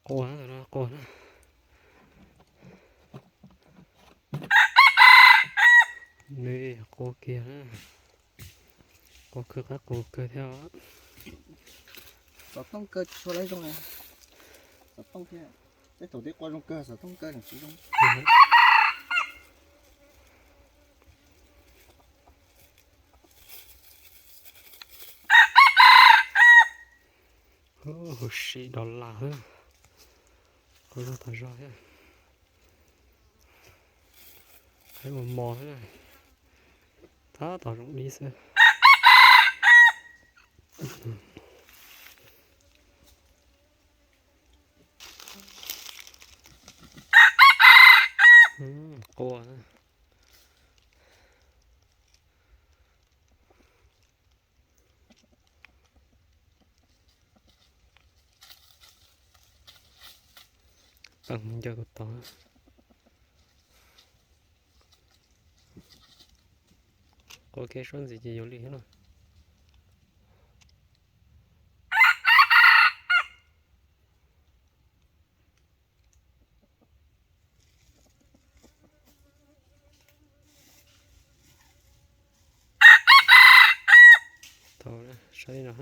Qua, qua na. Nws qua kiag na. Qua kawg qab qua kawg thiab. Xov tooj kaw tsis tshua lawv zoo li. Xov tooj thiab. Tej thaum twb qua zoo kawg, xov tooj kaw tsis zoo. Huv si dos las xwb. Qhov no tas zog thiab. Qhov mos mos xwb. Tab tom zoo dib xwb. Qua. Pab ncaws kuv tod. Qua kiag suab ntxiv ces yuav li thiab no. Tau, saib li no.